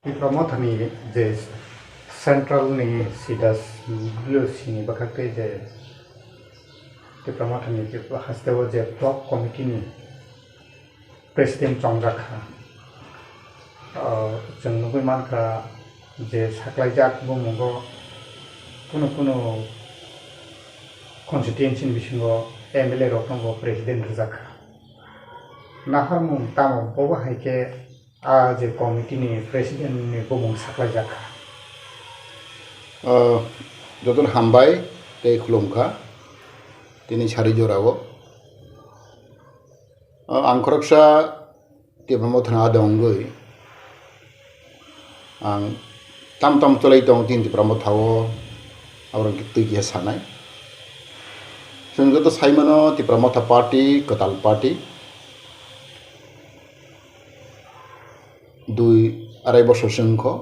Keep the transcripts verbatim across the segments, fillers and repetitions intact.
Tipra Mothani je central ni sidas W C ni bwkhak tei je Tipra Mothani je hasteo je block committee ni president chongjak kha. Ah, chwng nugwi mankha je saklaijak bumungo kunu kunu constituency ni bisingo M L A rok no bo president rwjak kha. Naharmung tamo bobo hai khe a je committee ni president ni bumung saklaijak kha. Ah, jotono hambai tei khulumkha tini sari jorao. Ah, ang khoroksa Tipra Mothani ada wngwi ang tam tam cholai tong tini Tipra Mothao aborok twi kisa sanai. Chwng joto saimano Tipra Motha party, kwtal party. Dui arai bosor se wngkho.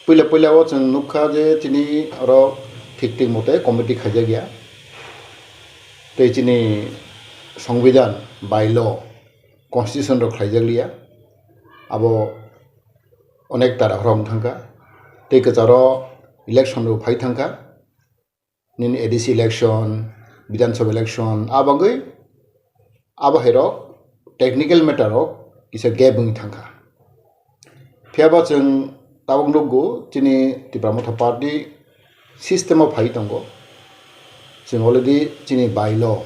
Puila puila o chwng nukha je chini oro thik thik mote committee khaijak ya. Tei chini Songbidan, bylaw, constitution rok khlaijak liya. Abo onek tara horong thangkha. Tei kwcharo election rok phai thangkha. Nini A D C election, Bidhan Sabha election, a bagwi abo hai rok technical matter rok kisa gap wngwi thangkha. Phiya ba chwng tabuk nukgo chini Tipra Motha party system o phai tongo. Chwng already chini bylaw,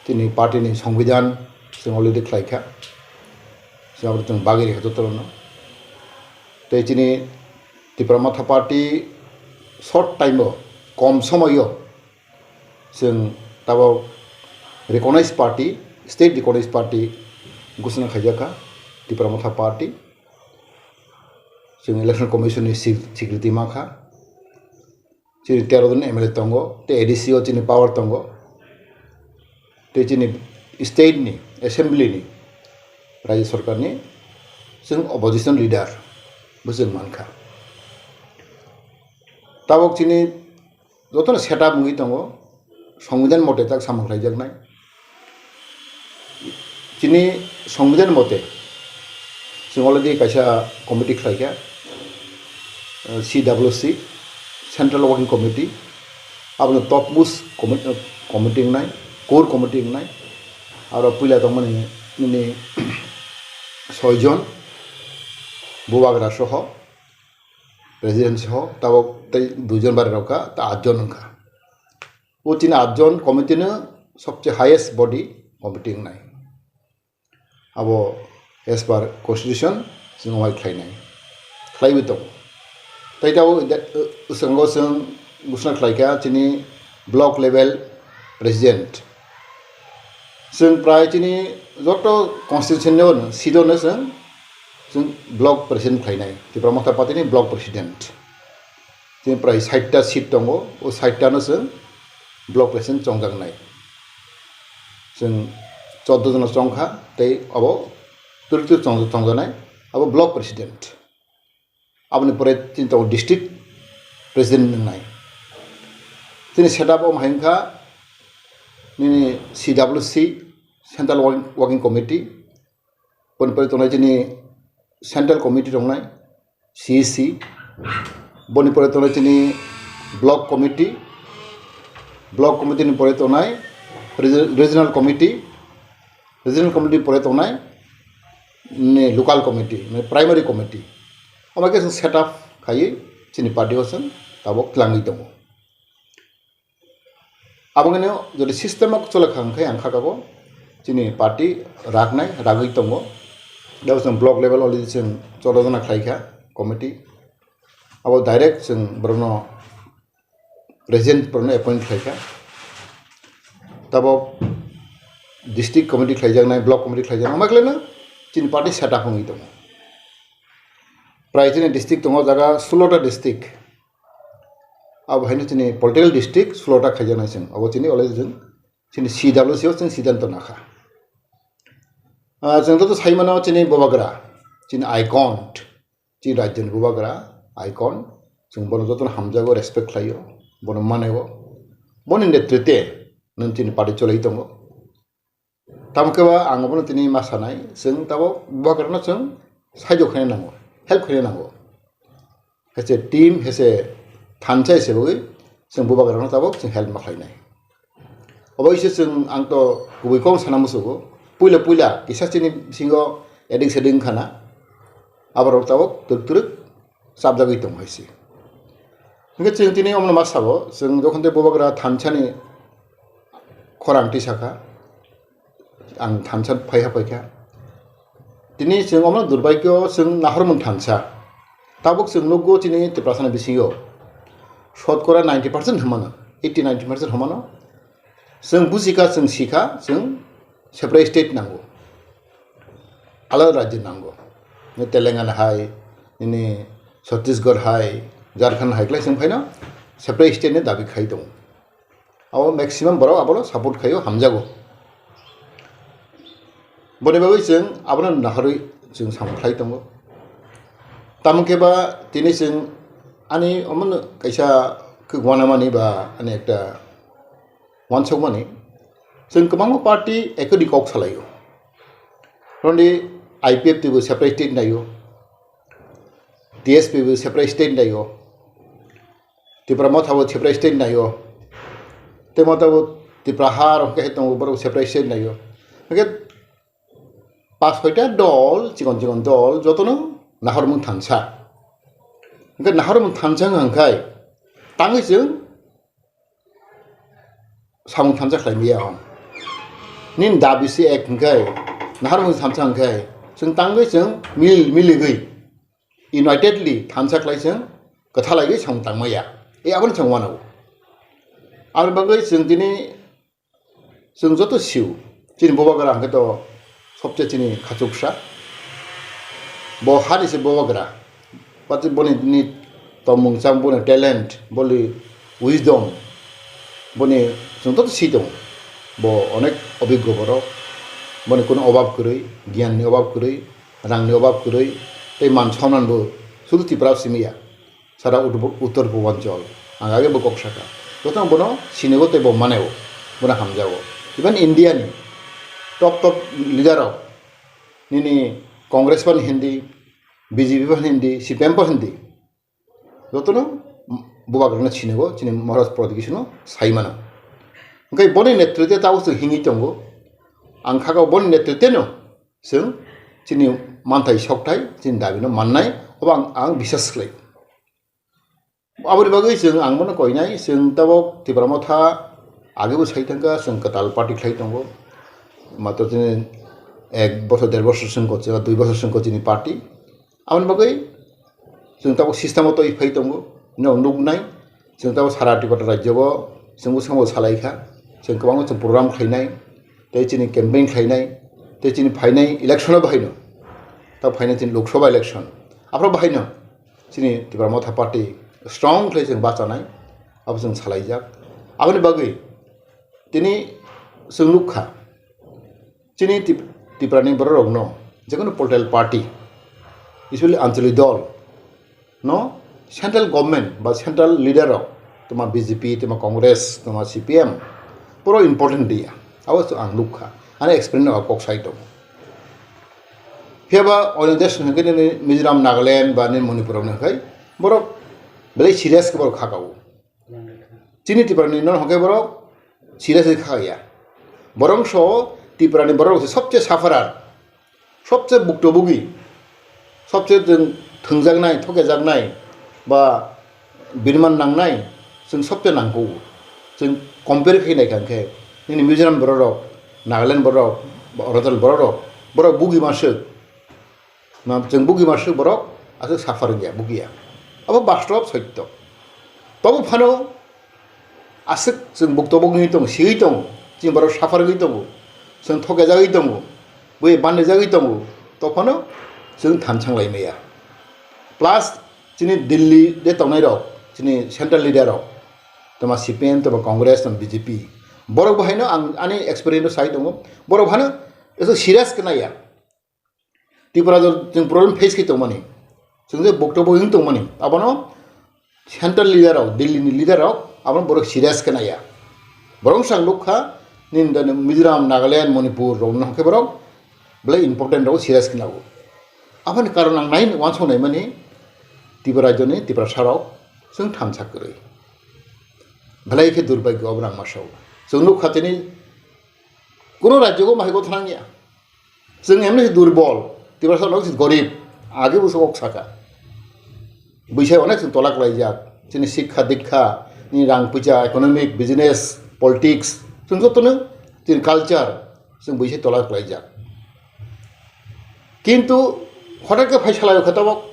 chini party ni songbidan chwng already khlaikha. Chwng abo chwng bagwi rikha jotono. Tei chini Tipra Motha party short time o, kom somoio chwng tabuk recognized party, state recognized party ghoshona khaijakha Tipra Motha party. Chwng election commission ni swi-, swikriti mankha. Chini tero jon M L A tongo, tei A D C o chini power tongo. Tei chini state ni assembly ni, Rajya Sarkar ni chwng opposition leader bo chwng mankha. Tabuk chini jotono setup wngwi tongo, songbidan mote tak samung khlaijaknai. Chini songbidan mote chwng already kaisa committee khlaikha, eh, C W C, Central Working Committee, abono topmost commi-, committee wngnai, core committee wngnai. Aro puila tongmani nini soijon, bubagra soho, president soho, tabuk tei duijon bari rok kha, ta atjon wngkha. O chini atjon committee no sobse highest body committee wngnai. Abo as per constitution chwng wai khlainai, khlaiwi tongo. Tei tabuk de-, uh, swkango chwng ghoshona khlaikha chini block level president. Chwng prai chini joto constitution no seat o no chwng, chwng block president khlainai, Tipra Motha party ni block president. Chini prai sait ta seat tongo, o sait ta no chwng block president chongjaknai. Chwng chordo jona chongkha, tei abo twrwk twrwk chong-, chongjaknai, abo block president. Aboni pore chini tongo district president wngnai. Chini setup o hai wngkha, nini C W C, Central Working, Working Committee, boni pore tongnai chini Central Committee tongnai, C E C, boni pore tongnai chini Block Committee, Block Committee ni pore tongnai Regi-, Regional Committee, Regional Committee ni pore tongnai ni Local Committee, mane Primary Committee. Abo khe chwng setup khaiwi chini party o chwng tabuk twlangwi tongo. Aboni jodi system o chole kha hwnkhe ang kha tabuk chini party raknai, ragwi tongo. Tabuk chwng block level already chwng chordo jona khlaikha committee. Abo direct chwng borokno president borokno appoint khlaikha. Tabuk district committee khlaijaknai, block committee khlaijaknai, omo khleno chini party setup wngwi tongo. Prai chini district tongo jaga sulota district. Abo haino chini political district sulota khaijaknai chwng. Abo chini already chwng chini C W C o chwng siddhanto nakha. Ah, chwng joto saimano chini bubagra, chini icon, chini rajyoni bubagra, icon, chwng bono jotono hamjago, respect khlaio, bono maneo. Boni netrite nwng chini party cholai tongo. Tamo khe ba ang bono tini ma sanai, chwng tabuk bubagrano chwng saijo khaina nango, help khaina nango. Hese team, hese thansa hise bagwi chwng bubagrano tabok chwng help ma khlainai. Obo hise chwng ang to kubui kok sana musugo. Puila puila kisa chini bisingo edik sedik wngkhana. Aborok tabok twrwk twrwk chapjagwi tongo hai se. Hwnkhe chwng tini omono ma sabo, chwng jokhon tei bubagra thansani khorang tisakha, ang thansa phaiha phaikha. Tini chwng omono durbagyo chwng nahormung thansa. Tabuk chwng nukgo chini Tiprasani bisingo shotkora ninety percent hwnmano, eighty ninety percent hwnmano. Chwng bujikha, chwng sikha, chwng separate state nango. Alada rajyo nango. Nini Telangana hai, nini Chhattisgarh hai, Jharkhand hai khlai chwng phaino separate state ni dabi khai tongo. Abo maximum borok abono support khaio, hamjago. Boni bagwi chwng abono naharwi chwng samung khlai tongo. Tamo khe ba tini chwng ani omono kaisa khe wanamani ba ani ekta wansukmani, chwng kwbangma party ekodi kok salaio. Roni I P F T bo separate state naio, T S P bo separate state naio, Tipra Motha bo separate state naio, tei Motha bo Tipra ha rok khe tongo, borok separate state naio. Hwnkhe pas soita dol, chikon chikon dol, jotono nahormung thansa. Hwnkhe nahormung thansa wngkha hwnkhe tangwi chwng samung thansa khlai maya hwn. Nini dabi se ek hwnkhe, nahormung thansa hwnkhe, chwng tangwi chwng mil, miligwi, unitedly thansa khlai chwng kwthalaiwi samung tangmaya. E abono chwng uanao. Aboni bagwi chwng tini, chwng joto sio, chini bubagra hwnkhe to sobse chini khachuksa. Bo hani se bubagra. Pati boni ni tongmung chang, boni talent, boni wisdom, boni chwng to si tongo. Bo onek obiggo borok, boni kuno obab kwrwi, giyan ni obab kwrwi, rang ni obab kwrwi, tei man somnan bo sudu Tripura simi ya, sara Utbo-, Uttor Purbanchal. Ang age bo kok saka. Joto bono sinigo tei bo maneo, bono hamjago. Even India ni top top leader rok, nini Congress phan hindi, B J P phan hindi, C P M phan hindi, jotono bubagrano sinigo, chini Maharaj Pradyot Kishore no sai mano. Hwnkhe boni netritwe tabuk chwng hingwi tongo. Ang kha kha boni netritweno chwng chini manthai sokthai, chini dabino mannai, obo ang, ang biswas khlai. Aboni bagwi chwng ang bono koinai, chwng tabuk Tipra Motha agebo sai thangkha, chwng kwtal party khlai tongo. Matwr chini ek bosor, der bosor chwng kochwng, dui bosor chwng kochwng ni party. Aboni bagwi chwng tabuk system o twi phai tongo, no nuknai. Chwng tabuk sara Tripura rajyo o chwng bwskango salai kha. Chwng kwbangma chwng program khlainai, tei chini campaign khlainai, tei chini phainai election o bahaino. Tabuk phainai chini Lok Sabha election. Aphuru bahaino chini Tipra Motha Party strong khlai chwng bachanai, abo chwng salaijak. Aboni bagwi tini chwng nukha, chini Tip-, Tiprani bororokno jekono political party, especially anchalik dol no central government ba central leader rok, toma B J P, toma Congress, toma C P M, puro important dia. Abo chwng ang nukha, ani experience no kok sai tongo. Phiya ba oino desh hwnkhe nini Mizoram, Nagaland ba nini Manipur rok hwnkhe borok belai serious khe borok kha kao. Chini Tiprani no hwnkhe borok serious khe kha ya. Borok so Tiprani borok se sobse sufferer, sobse buktobugi, sobse chwng thwngjaknai, thokejaknai ba biniman nangnai, chwng sobse nangkukgo. Chwng compare khe naikha hwnkhe nini Mizoram bororok, Nagaland borok, ba Arunachal bororok, borok bugi masuk. Na, chwng bugi masuk borok aswk suffer wngya, bugiya. Abo bastob sotto. Tobo phano aswk chwng buktobo wngwi tongo, siwi tongo, chini borok suffer wngwi tongo, chwng thokejagwi tongo, bui bandijagwi tongo, tophano chwng thansanglai maya. Plus chini Delhi de tongnai rok, chini central leader rok, toma C P M, toma Congress, toma B J P, borok bo haino ang ani experience sai tongo, borok hano eso serious khe naiya. Tripura jor chwng problem face khe tongmani, chwng je buktobo wng tongmani, abono central leader rok, Delhi ni leader rok, abono borok serious khe naiya. Borok wngsa ang nukha, nini dani Mizoram, Nagaland, Manipur rok no hwnkhe borok belai important rok serious khe nago. Aboni karon ang nai uansuk naimani Tripura rajyoni Tiprasa rok chwng thansa kwrwi. Belai khe durbhagyo obo rang masao. Chwng nuk kha tini kuno rajyogo mahai gothanang ya. Chwng emni se durbol, Tiprasa rok se gorib, age buso kok saka. Buisai onek chwng tola kwlaijak, chini sikha dikha, ni rang puisa, economic, business, politics, chwng jotono chini culture, chwng buisai tola kwlaijak. Kintu hothai khe phai salai kha tabok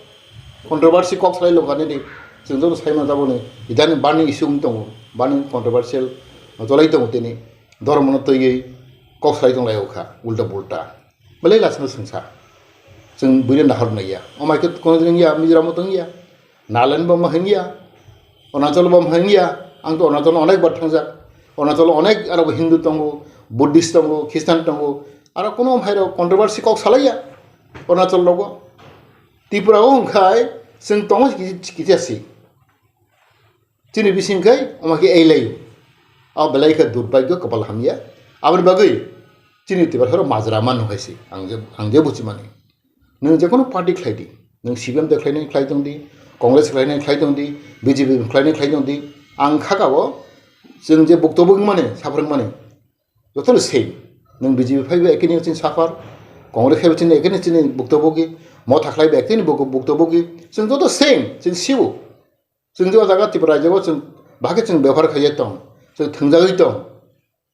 controversy kok salai lokha nini, chwng joto sai mano tabokni idani burning issue wng tongo, burning controversial cholai tongo tini, dhormono twiwi kok salai tong lai kha ulta pulta. Belai lachima swngsa. Chwng buino nahor naiya. Omai khe kono din ya, Mizoram tong ya. Nagaland bo ma hingya. Arunachal bo ma hingya. Ang to Arunachal onek bar thangjak. Arunachal onek aro Hindu tongo, Buddhist tongo, Christian tongo. Aro kono hai ro controversy kok salaiya. Arunachal logo. Tripura o hwnkhe chwng tongo kisi, kisi asi. Chini bising khai omo khe ei lai. O belai khe durbhagyo, kopal hamya. Aboni bagwi chini Tiprasa rok majra mano hai se. Ang je, ang je buchi mani. Nwng je kono party khlai di. Nwng C P M de khlainai khlai tong di, Congress khlainai khlai tong di, B J P khlainai khlai tong di. Ang kha ka o chwng je buktobo wng mani, saphar wng mani. Jotono same. Nwng B J P phaibo ekhe ni chini suffer, Congress phaibo chini ekhe ni chini buktobogi, Motha khlaibo ekhe ni buk-, buktobogi. Chwng joto same, chwng sibo. Chwng je o jaga Tripura rajyo o chwng bahai khe chwng bebohar khaijak tong, chwng thwngjagwi tong,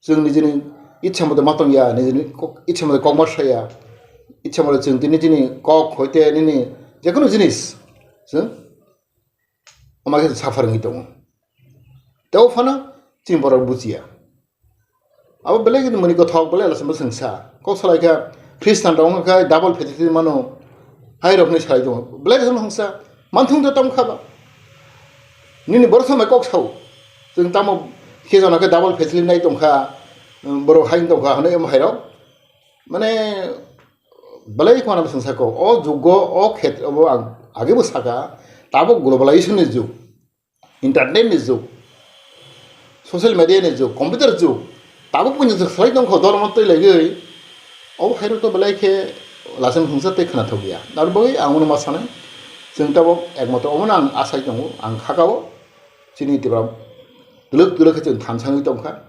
chwng nijini ichha mote ma tong ya, nijini kok, ichha mote kok ma saya, ichha mote chwng tini chini kok hoite nini jekono jinis chwng omo khe suffer wngwi tongo. Tei o phano chini borok bujiya. Abo belai khe mani kothok belai lachima swngsa. Kok salai kha Christian rok wngkha khe double facility mano. Hai rok hinwi salai tongo. Belai khe swngsa. Manthung ta tamo kha ba. Nini borok samai kok sao. Chwng tamo khe jona khe double facility nai tong kha. Borok hai tong kha hwnwi omo hai rok. Mane belai khwana swngsa kok. O jugo o khetre bo ang age bo saka. Tabuk globalization ni jug. Internet ni jug, social media ni jug, computer jug, tabuk puini jug salai tongkho, dormo twi laigwi, obo hai rok to belai khe lachima hwnsa tei khwnathok ya. Aro bagwi ang uno ma sanai, chwng tabuk ekmato omono ang asai tongo, ang khakao, chini Tripura twlwk twlwk khe chwng thansa wngwi tongkha.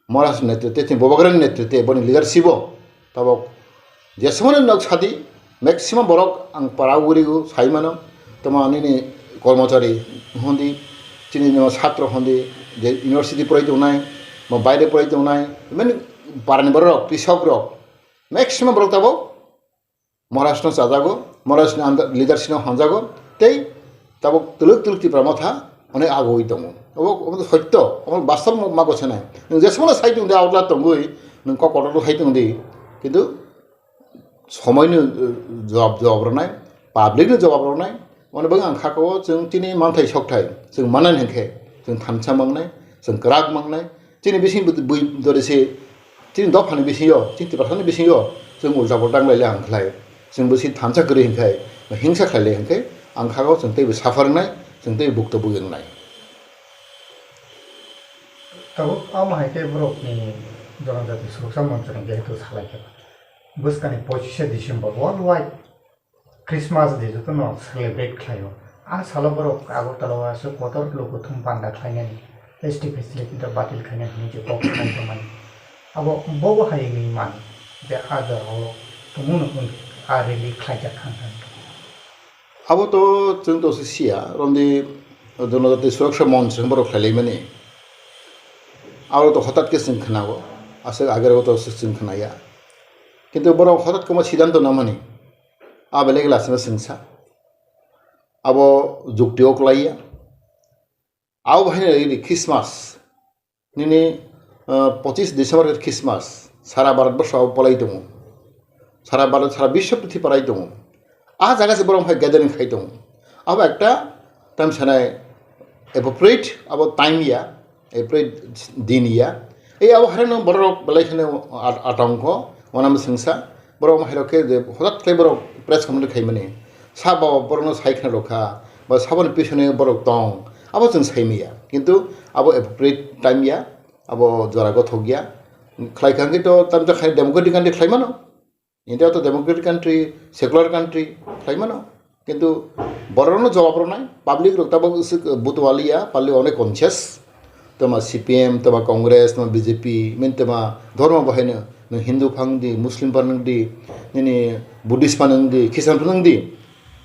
Maharaj ni netrite, chini Bubagra ni netrite, boni leadership o tabok jesmani nok sadi, maximum borok ang para ugurigo sai mano, tamo nini kormochari hondi, chini no satro hondi, je university porai tongnai, ba baire porai tongnai, mani parani borok, krisok rok, maximum borok tabok Maharashtra no chajago, Maharashtra ni under leadership no hamjago, tei tabuk twlwk twlwk Tipra Motha onek agoi tongo. Obo, obo to sotto, obo bastob ma gochenai. Nwng jesmano sai tongde outla tongoi, nwng kok kotor sai tongdi, kintu somoi no, eh, jawab, jawab rwnai, public no jawab rwnai, omo bagwi ang khakao chwng chini manthai sokthai, chwng manani hinkhe, chwng thansa mangnai, chwng kwrak mangnai, chini bising bui dori se, chini dophani bisingo, chini Tiprasani bisingo, chwng ulta pulta wng lai le ang khlai. Chwng bo si thansa kwrwi hinkhai, hingsa khlai le hinkhai, ang kha o chwng teibo suffer wngnai, chwng teibo bukto bui wngnai. Tabuk omo hai khe borokni Jonojati Suroksha Monchoni jehetu salai khe, bwskani pochise December worldwide Christmas Day jotono celebrate khlaio. A salo borok Agartala o aswk kotor lukuthum panda khlainani, S T facility da batil khainani hinwi je kok khlai tongmani. Abo bobo hai wngwi mano je a jorao tongmano hwn a rally khlaijak thang thang. Abo to chwng to se siya, romdi Jonojati Suroksha Monch hwnwi borok khlailaimani. Abo to hotat khe chwng khwnao, aswk agero to chwng khwnaya. Kintu borok hotat khe omo sidanto namani. A belai khe lachima chwngsa. Abo jukti o kwlaiya. Abo bahai ni Christmas. Nini, ah, pochis December khe Christmas. Sara Bharat borsho abo palai tongo. Sara Bharat, sara biswa prithibi palai tongo. A jaga se borok hai gathering khai tongo. Abo ekta tam sanai appropriate abo time ya. April din ya. Ei abo hareno borok belai kheno at-, atongkho, wanama sengsa. Borok hairok khe je hotat khe borok press conference khaimani. Sabo borokno sai khna rokha, ba saboni pisone borok tong. Abo chwng saimaya. Kintu abo appropriate time ya, abo jora gothok ya. Khlai kha hwnkhe to tamsa khai democratic country khlai mano. India to democratic country, secular country, khlai mano. Kintu borokno jawab rwnai, public rok tabok butwaliya, public onek conscious. Toma C P M, toma Congress, toma B J P, min toma dhormo bahaino, nwng Hindu phang di, Muslim phang di, nini Buddhist phang di, Christian phang di.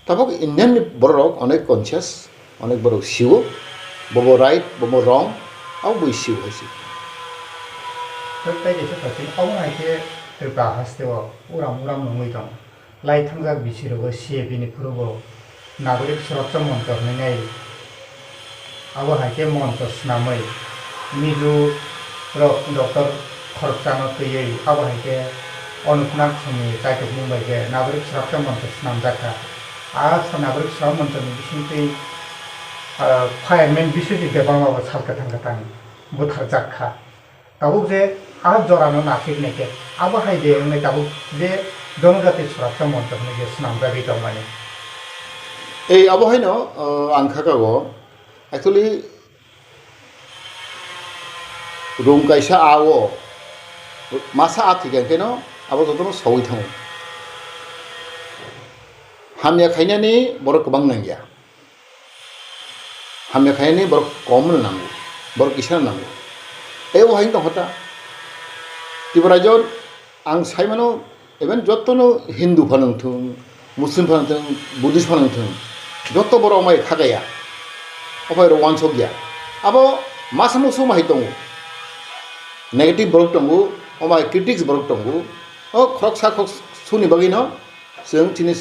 Tabok Indian ni borok onek conscious, onek borok sio, bobo right, bobo wrong, abo bui sio hai se. Tei tei kaisa topic, abo hai khe Tripura haste o uram uram nungwi tong. Lai thangjak bisi rogo C A B ni phuru bo Nagorik Suraksha Moncho hinwi nai. Abo hai khe moncho swnamwi Mizo rok doctor khoroksano twiwi abo hai khe Anantnag songni kaitormung bai khe Nagorik Suraksha Moncho swnamjak kha. A sa Nagorik Suraksha Moncho ni bisingtwi, ah, fireman Biswajit Debbarma bo sal kwthang kwthang butharjak kha. Tabuk je a jorano nasiknai khe abo hai de wngnai tabuk je Jonojati Suraksha Moncho hinwi je swnamjagwi tongmani. Ei abo haino, ah, ang kha kago. Actually, rung kaisa a o masa a thikya khe no abo jotono sawi thango. Hamya khainani borok kwbang nangya. Hamya khainani borok kom no nango. Borok kisa no nango. Tei o hai tong hota. Tripura jon ang sai mano Even jotono Hindu phano wngthung, Muslim phano wngthung, Buddhist phano wngthung, joto borok mai khagaya. Ophai rok wansok ya. Abo masa musu mai tongo. Negative borok tongo, omai critics borok tongo. O khoroksa khorok suni bagwi no chwng chini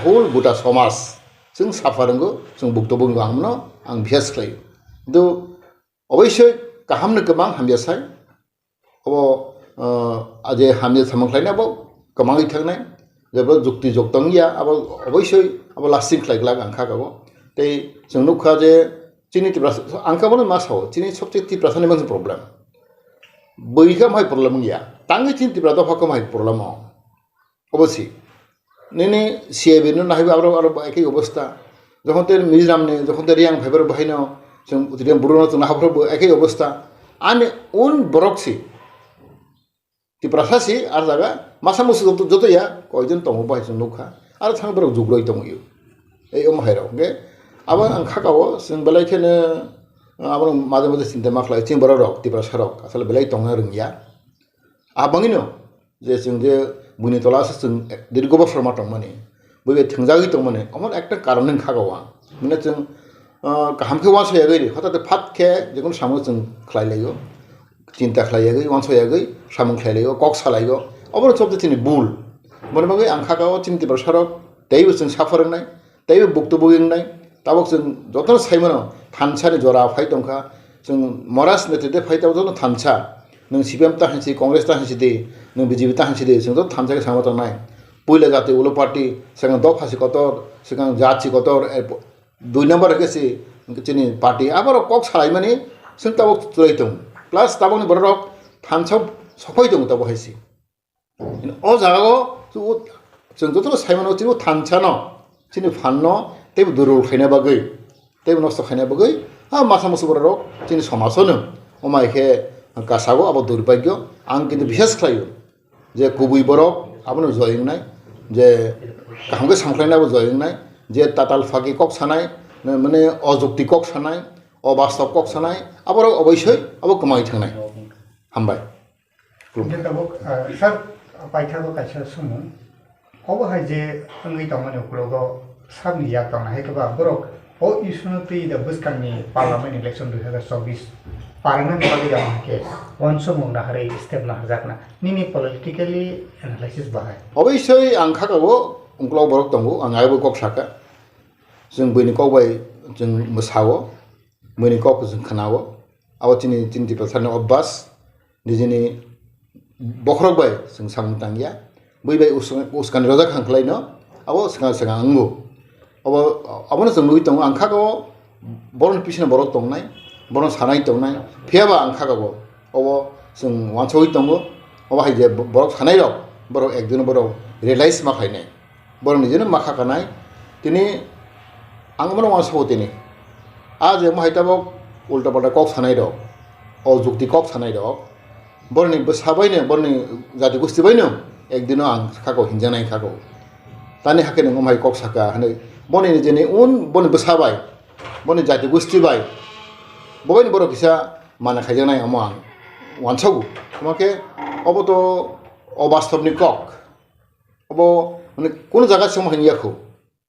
whole buta somaj chwng suffer wngo, chwng bukto bukno ang mano ang bihas khlai. Kintu oboisoi kaham no kwbang hamya sai. Obo, ah, a je hamya samung khlaina bo kwmangwi thangnai. Jebo jukti jok tong ya, abo oboisoi abo lasting khlai glak ang kha kabo. Tei chwng nukha je chini Tiprasa, ang kha bono ma sao, chini sobse Tiprasani bangsi problem. Bui kha mai problem ya. Tangwi chini Tipra dopha kha mai problem o. Obo si. Nini C I B no nahaiba aro, aro ekhi obostha. Jokhon te Mizoram ni, jokhon te Reang phaibar bahai no, chwng Reang buru no chwng nahaphro bo ekhi obostha. Ani un borok si. Tiprasa si, ar jaga, masa musu joto, joto ya, koijon tongo bahai chwng nukha. Aro thang borok jugroi tongo yo. Ei omo hai rok, hwnkhe abo ang kha kao, chwng belai kheno, abo maje maje chinta ma khlai, chini borok rok, Tiprasa rok, asole belai tongna rwngya. Abangino je chwng je buini tola se chwng dirgo bosor ma tongmani, bui bai thwngjagwi tongmani, omo ekta karon wngkha go ang. Mane chwng, ah, kaham khe uansuk yagwi ri, hotate phat khe je kono samung chwng khlai laio, chinta khlai yagwi, uansuk yagwi samung khlai laio, kok sa laio, obono chobde chini bul. Boni bagwi ang kha kao chini Tiprasa rok teibo chwng suffer wngnai. Teibo buktu bugwi wngnai, tabok chwng jotono sai mano, thansa ni jora phai tongkha, chwng Maharaj netrite phai tabok jotono thansa, nwng C P M ta hinsi, Congress ta hinsi di, nwng B J P ta hinsi di, chwng joto thansa khe sama tongnai. Puila jati ulo party, swkang dopha si kotor, swkang jat si kotor, eh, dui number khe si chini party, aborok kok salaimani chwng tabok chwrai tong, plus tabokni borok thansa sophai tong tabok hai si. O jaga o chwng jotono sai mano, chini thansa no, chini phan no teibo durul khaina bagwi, teibo nosto khaina bagwi, a masa musu borok rok chini somajo no, omai khe kasago abo durbagyo, ang kintu bihas khlaio je kubui borok abono joy wngnai, je kaham khe samkhlaina abo joy wngnai, je tatal phagi kok sanai, mane ojukti kok sanai, obastob kok sanai, aborok oboisoi abo kwmai thangnai. Hambai. Hingke tabuk, ah, sir, paithago kaisa sumung. Obo hai je wngwi tongmani ukulogo sabni yak tongna hai khe ba borok o issue no twi da bwskangni parliament election dui hazar chobbish parangna ni bagwi da hwnkhe uansukmung naharwi step naharjakna. Nini politically analysis bahai. Obviously ang kha kabo ukulok borok tongo, ang aibo kok saka. Chwng buini kok bai chwng mwsao, buini kok chwng khnao. Abo chini, chini Tiprasani obvas. Nijini bokhorok bai chwng samung tangya. Bui bai us-, uskani rojak hang khlaino, abo swkang swkang wngo. Abo, abono chwng nugwi tongo, ang kha o borokni bisingni borok tongnai, borokno sanai tongnai. Phiya ba ang kha o, obo chwng uansugwi tongo. Obo hai je borok sanai rok, borok ekjon borok realize ma khlainai. Borok nijino ma kha kanai. Tini ang bono uansukgo tini. A je mohai tabok ulta palta kok sanai rok, o jukti kok sanai rok, boroni bwsa baino, boroni jati gosti baino Ekdino ang khako hinjanai khako. Tani hakhe nung omhai kok saka hwnwi. Boni nijini un, boni bwsa bai, boni jati gusti bai, bobaini borok kisa mana khaijaknai omo ang uansago. Omo khe obo to obastobni kok. Obo, mane, kono jaga se omo hai wngya kho.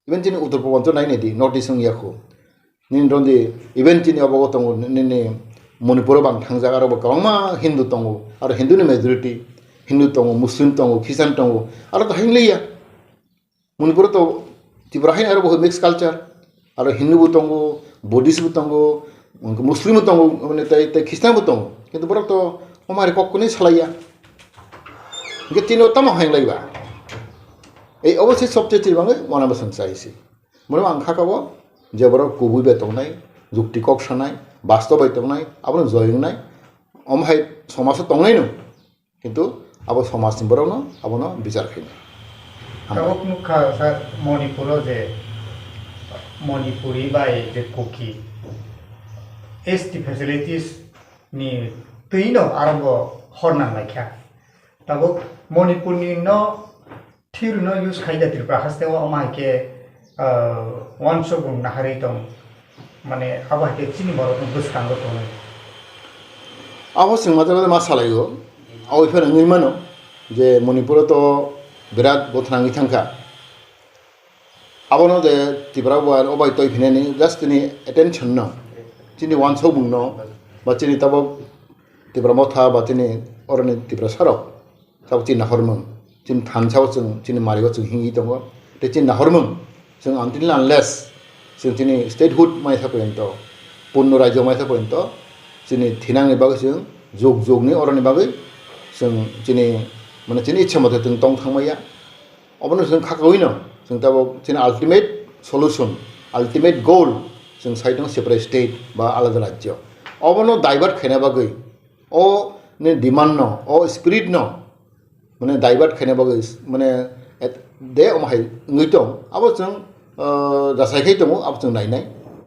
Even chini Uttor Purbanchal nai nai di, North East wngya kho. Nini rondi, even chini obo tongo, nini Manipur o bang thangjak, aro bo kwbangma Hindu tongo, aro Hindu ni majority, Hindu tongo, Muslim tongo, Christian tongo, aro to hai wngya. Manipur o to Tripura hai aro bo mixed culture, aro Hindu bo tongo, Buddhist bo tongo, Muslim bo tongo, mane tei, tei Christian bo tongo. Kintu borok to omari kok kwnwi salaiya. Hingke chini o tamo hai wngya ba? Ei obo se sobse chini bagwi uanama swng chai se. Bono ang kha kabo je borok kubui bai tongnai, jukti kok sanai, bastob bai tongnai, abono joi wngnai, omo hai somaso tongnai no. Kintu abo somajni borokno abono bichar khainai. Hambai. Tabuk nukha sir, Manipuro je Manipuri bai je Kuki S T facilities ni twino aro bo hor nang laikha. Tabuk Manipurni no thirno use khaida Tripura haste o, omo hai khe, ah, uansukmung naharwi tong, mane abo hai khe chini borokno bwskango tonwi. Abo chwng majra ma salaio, aboni phano wngwi mano je Manipuro to birat gothana wngwi thangkha. Abono je Tripura bo o bai toi phinani just chini attention no, chini uansukmung no, ba chini tabuk Tipra Motha ba chini oroni Tiprasa rok tabuk chini nahormung, chini thansa o chwng, chini mari o chwng hingwi tongo. Tei chini nahormung chwng until unless chwng chini statehood mai sa porjonto, punno rajyo mai sa porjonto chini thinangni bagwi chwng jug jugni oroni bagwi chwng chini, mane, chini ichha mote chwng tong thangmaya. Obono chwng kha kaui no, chwng tabuk chini ultimate solution, ultimate goal chwng sai tongo separate state ba alada rajyo. Obono divert khaina bagwi, o ni demand no, o spirit no, mane, divert khaina bagwi, mane, et-, de omo hai wngwi tong, abo chwng, ah, jasai khai tongo, abo chwng nainai.